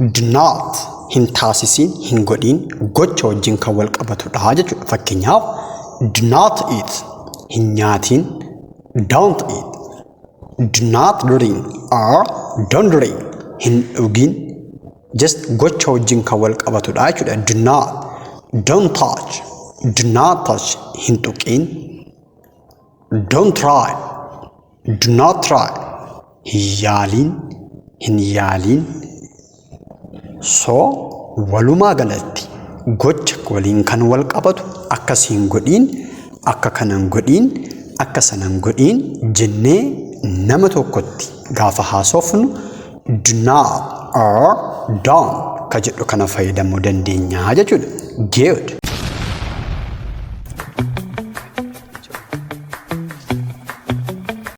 Do not hin taasisiin, hin godhiin, gocha wajjin kan wal qabatudha jechuudha. Fakkeenyaaf, do not eat, hin nyaatiin, don't eat, do not drink or don't drink, hin dhugin, just gocha wajjin kan wal qabatudha jechuudha. Do not, don't touch, do not touch, hin tuqin, don't try, do not try, hin yaaliin, hin yaaliin. So walumaa galatti gocha waliin kan wal qabatu, akkas hin godhiin, akka kanan godhiin, akka sanan godhiin jennee nama tokkotti gaafa haasofnu, do not or don't ka jedhu kana fayyadamuu dandeenya jechuudha. Good.